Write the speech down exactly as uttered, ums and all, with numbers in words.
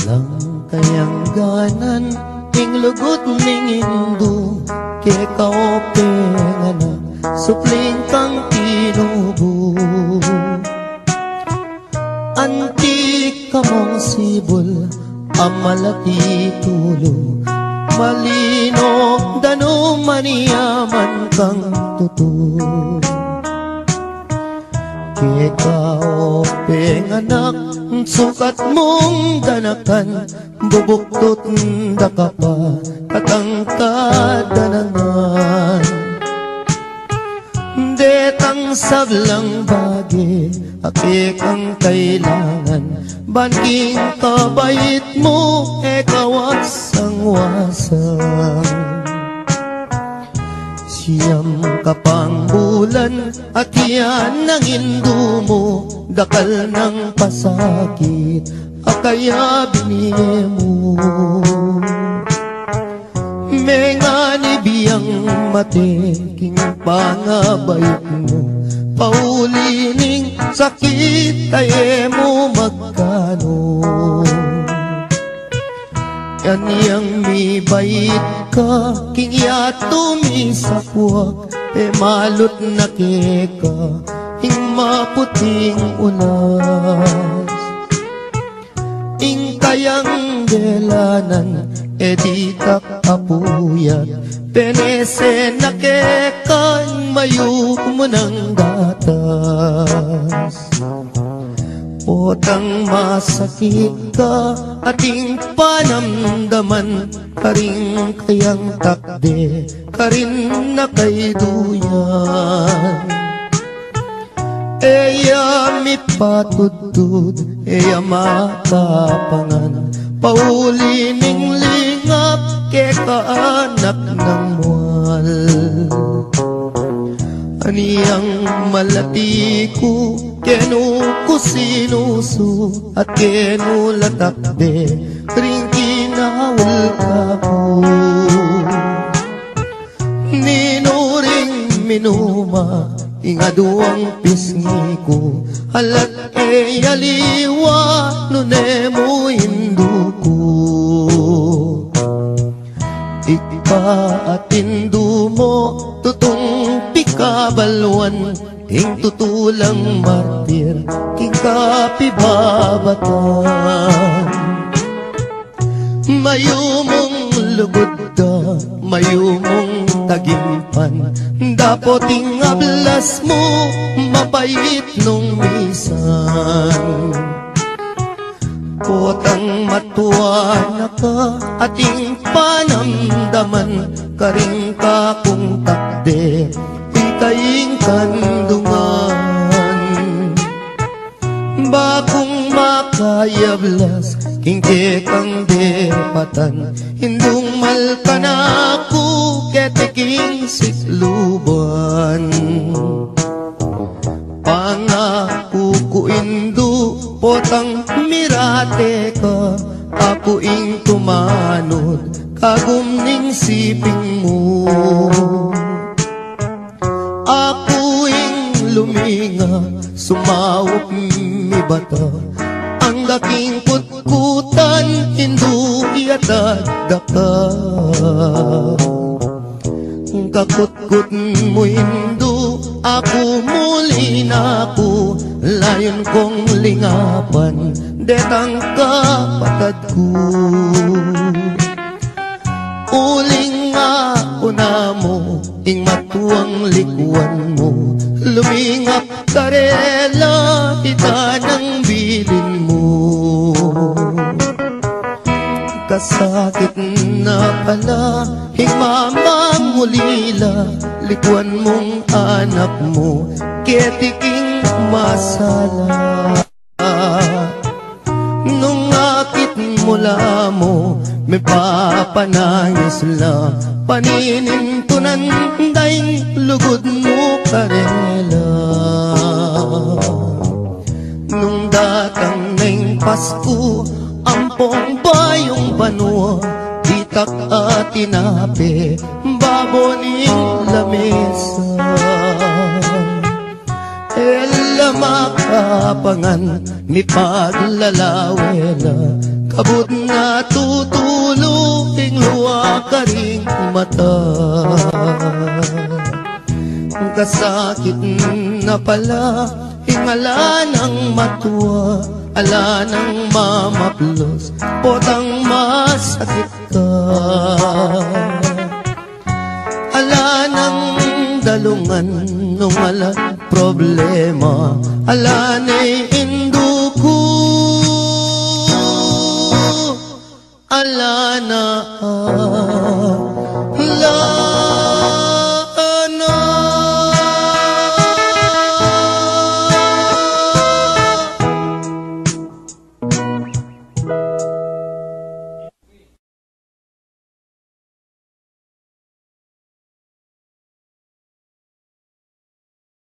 Dang kayangganan ing lugud ning indu, keka o penganak, supling kang tinubu. Anti ka mung sibul, a malati tulu, malino danum, maniaman kang tutu. Keka o penganak, sukat mung danakan, bubuktut da ka pa, katangkad da naman. Detang sablang bage, a kekang kailangan, ban king kabait mu, e ka wasang-wasang. Siyam ka pang bulan, at yan ang indu mu, dakal nang pasakit, a kaya binie mu. Menganib yang mate king pangabait mu, pauli ning sakit a e mu magkanu. Anyang mibait ka king yatu misapuak, e malut na keka ing maputing unas. Ing kayang delanan, e ditak apuyat, penese na keka ing mayumu nang gatas. Potang masakit ka, ating panamdaman, karing kayang takde, karin na kaiduyan. E ya mipatudtud, e ya makapangan, pauli ning lingap keka anak nang mual. Anyang malati ku, kenu ku sinusu, at kenu la takde, ring kinaul kaku. Ninu ring minuma, ing aduang pisngi ku, alat e aliwa, nune mu indu ku. Ibpa at indu mu, tutung pikabaluan, ing tutu lang martir, king kapibabatan. Mayumung lugud da, mayumung tagimpan, dapot ing ablas mu, mapait nung misan. Potang matua na ka, ating panamdaman, karing kakung takde, ika ing kandungan. Bakung makayablas, king kekang depatan, indung mal kanaku, keti king sikluban. Pangaku ku indu, potang mirate ka, aku ing tumanud, kagum ning siping mu. Aku ing luminga, sumaup mibata, angga king kutkutan, indu, iatad da ka. Kakutkut mu indu, aku muli na ku, layun kung lingapan detang kapatad ku. Uling aku na mu, ing matuang likuan mu, lumingap karela, ita nang bilin mu. Kasakit na pala ing mamang ulila, likuan mung anak mu, keti king masala. Nung akit mu la mu, mipapanangis la, paninintunan da ing lugud mu karela. Nung datang na ing Pasku, ampong bayung banua, ditak a tinape, babo ning lamesa. E la maka Apangan mipaglalawe la, kabud na tutulu ing lua karing mata. Kasakit na pala ing ala nang matua, ala nang mamaplos, potang masakit ka. Ala nang dalungan nung ala problema, ala na'y induku, ala na, ala